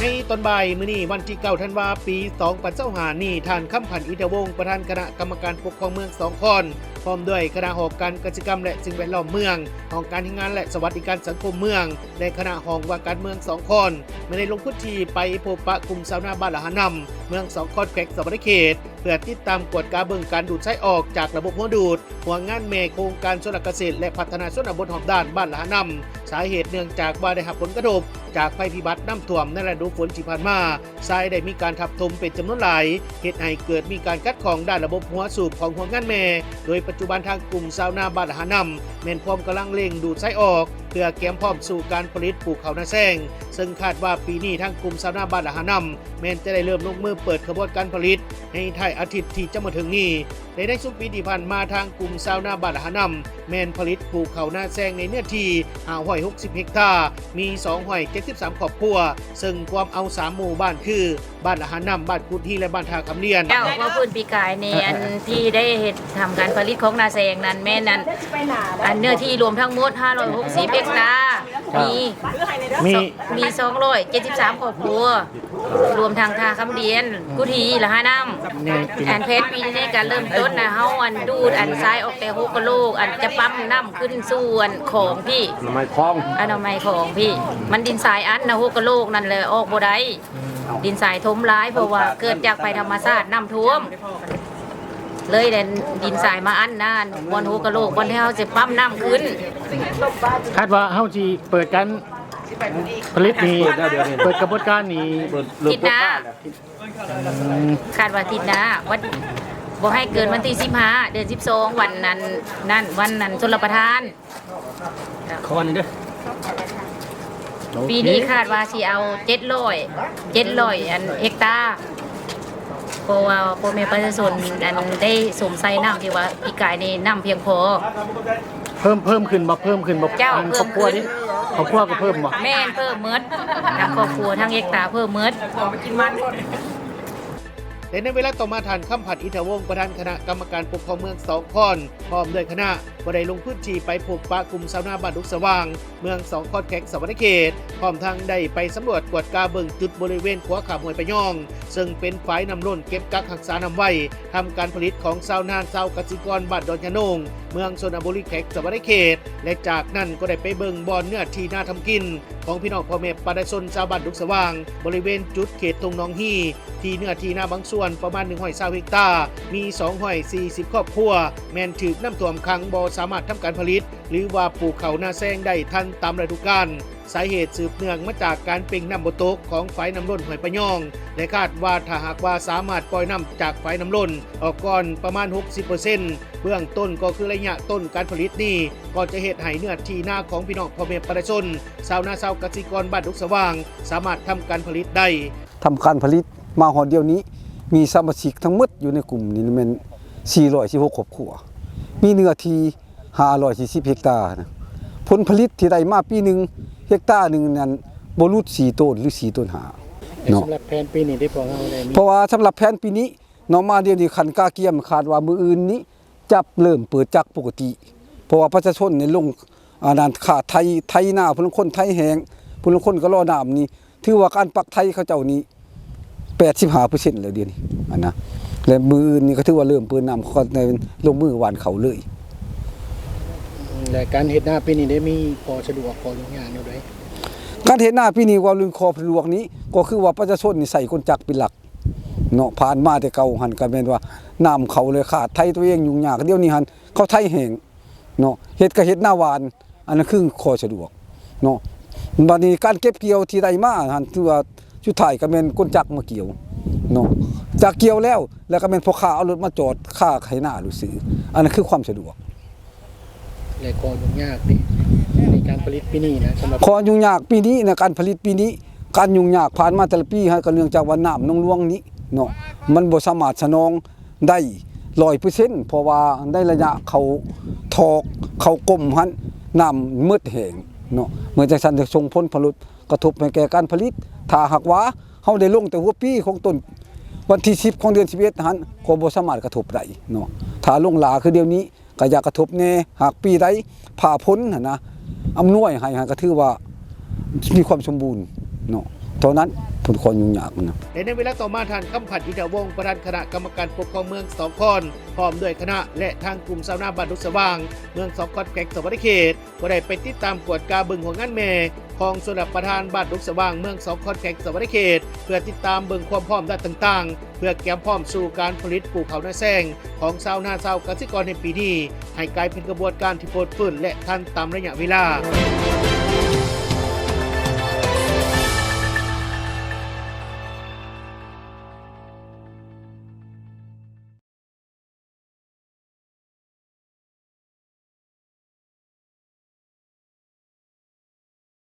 ໃນຕອນບ່າຍມື້ນີ້ ວັນທີເກົ້າ ທັນວາ ປີສອງພັນຊາວຫ້ານີ້, ທ່ານ ຄຳພັນ ອິນທະວົງ ປະທານຄະນະກຳມະການປົກຄອງເມືອງສອງຄອນ ພ້ອມດ້ວຍຄະນະຫອການກະສິກຳ ແລະ ສິ່ງແວດລ້ອມເມືອງ, ຫ້ອງການແຮງງານ ແລະ ສະຫວັດດີການສັງຄົມເມືອງ ແລະ ຄະນະຫ້ອງວ່າການເມືອງສອງຄອນ ແມ່ນໄດ້ລົງພື້ນທີ່ໄປພົບປະກຸ່ມຊາວນາບ້ານລະຫານ້ຳ ເມືອງສອງຄອນ ແຂວງສະຫວັນນະເຂດ ເພື່ອຕິດຕາມກວດກາເບິ່ງການດູດຊາຍອອກຈາກລະບົບຫົວດູດ ຫົວງານແມ່ໂຄງການຊົນລະກະເສດ ແລະ ພັດທະນາຊົນນະບົດຮອບດ້ານບ້ານລະຫານ້ຳ. ສາເຫດເນື່ອງຈາກວ່າໄດ້ຮັບຜົນກະທົບຈາກໄພພິບັດນ້ຳຖ້ວມໃນລະດູຝົນທີ່ຜ່ານມາ, ຊາຍໄດ້ມີການທັບຖົມເປັນຈຳນວນຫຼາຍ, ເຮັດໃຫ້ເກີດມີການຂັດຂ້ອງດ້ານລະບົບຫົວສູບຂອງຫົວງານແມ່, ໂດຍປັດຈຸບັນທາງກຸ່ມຊາວນາບ້ານລະຫານ້ຳ ແມ່ນພ້ອມກຳລັງເລັ່ງດູດຊາຍອອກ ເພື່ອກຽມພ້ອມສູ່ການຜະລິດປູກເຂົ້ານາແຊງ, ເຊິ່ງຄາດວ່າປີນີ້ທາງກຸ່ມຊາວນາບ້ານລະຫານ້ຳ ແມ່ນຈະໄດ້ເລີ່ມລົງມືເປີດຂະບວນການຜະລິດໃນທ້າຍອາທິດທີ່ຈະມາເຖິງນີ້. ແລະ ໃນຊຸມປີທີ່ຜ່ານມາ, ທາງກຸ່ມຊາວນາບ້ານລະຫານ້ຳ ແມ່ນຜະລິດປູກເຂົ້ານາແຊງໃນເນື້ອທີ່ຫ້າຮ້ອຍຫົກສິບເຮັກຕາ, ມີສອງຮ້ອຍເຈັດສິບສາມຄອບຄົວ, ເຊິ່ງກວມເອົາສາມໝູ່ບ້ານຄື ບ້ານລະຫານ້ຳ, ບ້ານກຸດຮີ ແລະ ບ້ານທ່າຄຳລຽນ. ເຈົ້າ ວ່າພື້ນປີກາຍນີ້ ອັນທີ່ໄດ້ເຮັດທຳການຜະລິດຂອງນາແຊງນັ້ນ ແມ່ນອັນ ອັນເນື້ອທີ່ລວມທັງໝົດຫ້າຮ້ອຍຫົກສິບເຮັກຕາ, ມີ ມີ ມີສອງຮ້ອຍເຈັດສິບສາມຄອບຄົວ ລວມທັງທ່າຄຳລຽນ, ກຸດຮີ ລະຫານ້ຳ. ອັນແຜນປີນີ້ກະເລີ່ມຕົ້ນນະ ເຮົາອັນດູດອັນຊາຍອອກແຕ່ຫົວກະໂຫຼກ ອັນຈະປ້ຳນ້ຳຂຶ້ນສູ່ອັນຂອງພີ້ ອະນາໄມຂອງ ອະນາໄມຂອງພີ້. ມັນດິນຊາຍອັນນະ ຫົວກະໂຫຼກນັ້ນແຫຼະ ອອກບໍ່ໄດ້. ອືມ ດິນຊາຍຖົມຫຼາຍ ເພາະວ່າເກີດຈາກໄພທຳມະຊາດນ້ຳຖ້ວມ ເລີຍແລ່ນດິນຊາຍມາອັນນະ ບ່ອນຫົວກະໂຫຼກ ບ່ອນທີ່ເຮົາຊິປ້ຳນ້ຳຂຶ້ນ. ຄາດວ່າເຮົາຊິເປີດການຜະລິດນີ້ ເປີດກະບວນການນີ້ ທິດໜ້າ ອືມ ຄາດວ່າທິດໜ້າ ວັນ ບໍ່ໃຫ້ເກີນວັນທີສິບຫ້າ ເດືອນສິບສອງ ວັນນັ້ນ ນັ້ນ ວັນນັ້ນຊົນລະປະທານ. ຂໍອັນນີ້ເດີ ໂອເຄ ປີນີ້ຄາດວ່າຊິເອົາເຈັດຮ້ອຍ ເຈັດຮ້ອຍອັນເຮັກຕາ ເພາະວ່າພໍ່ແມ່ປະຊາຊົນອັນໄດ້ຊົມໃຊ້ນ້ຳທີ່ວ່າປີກາຍນີ້ນ້ຳພຽງພໍ. ເພີ່ມ ເພີ່ມຂຶ້ນບໍ່? ເພີ່ມຂຶ້ນບໍ່? ເຈົ້າ ອັນຄອບຄົວນີ້ ເພີ່ມຂຶ້ນ ຄອບຄົວກໍເພີ່ມບໍ່? ແມ່ນ ເພີ່ມໝົດ ທັງຄອບຄົວ ທັງເຮັກຕາ ເພີ່ມໝົດ. ແລະ ໃນເວລາຕໍ່ມາ ທ່ານ ຄຳພັນ ອິນທະວົງ ປະທານຄະນະກຳມະການປົກຄອງເມືອງສອງຄອນ ພ້ອມດ້ວຍຄະນະ ກໍໄດ້ລົງພື້ນທີ່ໄປພົບປະກຸ່ມຊາວນາບ້ານດົງສະຫວ່າງ ເມືອງສອງຄອນ ແຂວງສະຫວັນນະເຂດ, ພ້ອມທັງໄດ້ໄປສຳຫຼວດກວດກາເບິ່ງຈຸດບໍລິເວນຂົວຂ້າມຫ້ວຍປະຍອງ, ເຊິ່ງເປັນຝາຍນ້ຳລົ້ນເກັບກັກຮັກສານ້ຳໄວ້ ທຳການຜະລິດຂອງຊາວນາຊາວກະສິກອນບ້ານດອນຍາໂນງ ເມືອງຊົນນະບູລີ ແຂວງສະຫວັນນະເຂດ ແລະ ຈາກນັ້ນກໍໄດ້ໄປເບິ່ງບ່ອນເນື້ອທີ່ນາທຳກິນ ຂອງພີ່ນ້ອງພໍ່ແມ່ປະຊາຊົນຊາວບ້ານດົງສະຫວ່າງ ບໍລິເວນຈຸດເຂດທົ່ງໜອງຮີ ທີ່ເນື້ອທີ່ນາບາງສ່ວນປະມານໜຶ່ງຮ້ອຍຊາວເຮັກຕາ ມີສອງຮ້ອຍສີ່ສິບຄອບຄົວ ແມ່ນຖືກນ້ຳຖ້ວມຂັງ ບໍ່ສາມາດທຳການຜະລິດ ຫຼືວ່າປູກເຂົ້ານາແຊງໄດ້ທັນຕາມລະດູການ. ສາເຫດສືບເນື່ອງມາຈາກການເປັ່ງນ້ຳບໍ່ຕົກຂອງຝາຍນ້ຳລົ້ນຫ້ວຍປະຍອງ ແລະ ຄາດວ່າຖ້າຫາກວ່າສາມາດປ່ອຍນ້ຳຈາກຝາຍນ້ຳລົ້ນອອກກ່ອນປະມານຫົກສິບເປີເຊັນ ເບື້ອງຕົ້ນກໍຄືໄລຍະຕົ້ນການຜະລິດນີ້ ກໍຈະເຮັດໃຫ້ເນື້ອທີ່ນາຂອງພີ່ນ້ອງພໍ່ແມ່ປະຊາຊົນ ຊາວນາຊາວກະສິກອນບ້ານດົງສະຫວ່າງ ສາມາດທຳການຜະລິດໄດ້. ທຳການຜະລິດມາຮອດດຽວນີ້ ມີສະມາຊິກທັງໝົດຢູ່ໃນກຸ່ມນີ້ແມ່ນສີ່ຮ້ອຍສິບຫົກຄອບຄົວ ມີເນື້ອທີ່ຫ້າຮ້ອຍສີ່ສິບເຮັກຕານະ. ຜົນຜະລິດທີ່ໄດ້ມາປີໜຶ່ງ ເຮັກຕາໜຶ່ງນັ້ນບໍ່ຫຼຸດສີ່ໂຕນ ຫຼື ສີ່ໂຕນຫ້າເນາະ. ສຳລັບແຜນປີນີ້ເດ້ ພວກເຮົາໄດ້ມີ ເພາະວ່າສຳລັບແຜນປີນີ້ເນາະ ມາດຽວນີ້ຂັ້ນກະກຽມ ຄາດວ່າມື້ອື່ນນີ້ ຈະເລີ່ມເປີດຈັກປົກກະຕິ ເພາະວ່າປະຊາຊົນນີ້ລົງ ອັນນັ້ນ ຂາດໄຖ ໄຖນາ ຜູ້ລາງຄົນໄຖແຫ້ງ ຜູ້ລາງຄົນກໍລໍນ້ຳນີ້ ຖືວ່າການປັກໄຖເຂົາເຈົ້ານີ້ແປດສິບຫ້າເປີເຊັນແລ້ວດຽວນີ້ ອັນນະ ແລະ ມື້ອື່ນນີ້ກໍຖືວ່າເລີ່ມເປີດນ້ຳ ເຂົາກໍໄດ້ລົງມືຫວ່ານເຂົ້າເລີຍ. ແລະ ການເຮັດນາປີນີ້ໄດ້ມີຂໍ້ສະດວກ ຂໍ້ຫຍຸ້ງຍາກແນວໃດ? ການເຮັດນາປີນີ້ ເວົ້າເລື່ອງຂໍ້ສະດວກນີ້ ກໍຄືວ່າປະຊາຊົນນີ້ໃຊ້ກົນຈັກເປັນຫຼັກ ເນາະ ຜ່ານມາແຕ່ເກົ່າຫັ້ນກໍແມ່ນວ່ານ້ຳເຂົ້າເລີຍຂາດ ໄຖຕົວເອງຫຍຸ້ງຍາກ ດຽວນີ້ຫັ້ນເຂົາໄຖແຫ້ງເນາະ ເຮັດກໍເຮັດນາຫວ່ານ ອັນນັ້ນຄືຂໍ້ສະດວກເນາະ. ບັດນີ້ການເກັບກ່ຽວທີ່ໄດ້ມາຫັ້ນ ຖືວ່າສຸດທ້າຍກໍແມ່ນກົນຈັກມາກ່ຽວເນາະ ຈັກກ່ຽວແລ້ວ ແລ້ວກໍແມ່ນພໍ່ຄ້າເອົາລົດມາຈອດຄາໄຖນາໂລດຊື່ ອັນນັ້ນຄືຄວາມສະດວກ. ແລະ ຂໍ້ຫຍຸ້ງຍາກນີ້ ໃນການຜະລິດປີນີ້ນະ ສຳລັບ ຂໍ້ຫຍຸ້ງຍາກປີນີ້ນະ ການຜະລິດປີນີ້ ການຫຍຸ້ງຍາກຜ່ານມາແຕ່ລະປີຫັ້ນ ກໍເນື່ອງຈາກວ່ານ້ຳໜອງຫຼວງນີ້ເນາະ ມັນບໍ່ສາມາດສະໜອງໄດ້ຮ້ອຍເປີເຊັນ ເພາະວ່າໃນໄລຍະເຂົ້າຖອກ ເຂົ້າກົມຫັ້ນ ນ້ຳໝົດແຫ້ງເນາະ ເມື່ອຈັ່ງຊັ້ນຈະສົ່ງຜົນກະທົບໃຫ້ແກ່ການຜະລິດ. ຖ້າຫາກວ່າເຮົາໄດ້ລົງແຕ່ຫົວປີຂອງຕົ້ນ ວັນທີສິບຂອງເດືອນສິບເອັດຫັ້ນ ກໍບໍ່ສາມາດກະທົບໄດ້ເນາະ ຖ້າລົງຫຼ້າຄືດຽວນີ້ ກະຢາກກະທົບແດ່. ຫາກປີໃດຟ້າຝົນຫັ້ນນະ ອຳນວຍໃຫ້ ຫັ້ນກະຖືວ່າມີຄວາມສົມບູນເນາະ ເທົ່ານັ້ນ ເພິ່ນຂໍຫຍຸ້ງຍາກນະ. ແລະໃນເວລາຕໍ່ມາ ທ່ານ ຄຳພັນ ອິນທະວົງ ປະທານຄະນະກຳມະການປົກຄອງເມືອງສອງຄອນ ພ້ອມດ້ວຍຄະນະ ແລະ ທາງກຸ່ມຊາວນາບ້ານດົງສະຫວ່າງ ເມືອງສອງຄອນ ແຂວງສະຫວັນນະເຂດ ກໍໄດ້ໄປຕິດຕາມກວດກາເບິ່ງຫົວງານແມ່ ຂອງຊົນລະປະທານບ້ານດົງສະຫວ່າງ ເມືອງສອງຄອນ ແຂວງສະຫວັນນະເຂດ ເພື່ອຕິດຕາມເບິ່ງຄວາມພ້ອມດ້ານຕ່າງໆ ເພື່ອກຽມພ້ອມສູ່ການຜະລິດປູກເຂົ້ານາແຊງ ຂອງຊາວນາຊາວກະສິກອນໃນປີນີ້ ໃຫ້ກາຍເປັນຂະບວນການທີ່ໂພດຟື້ນ ແລະ ທັນຕາມໄລຍະເວລາ.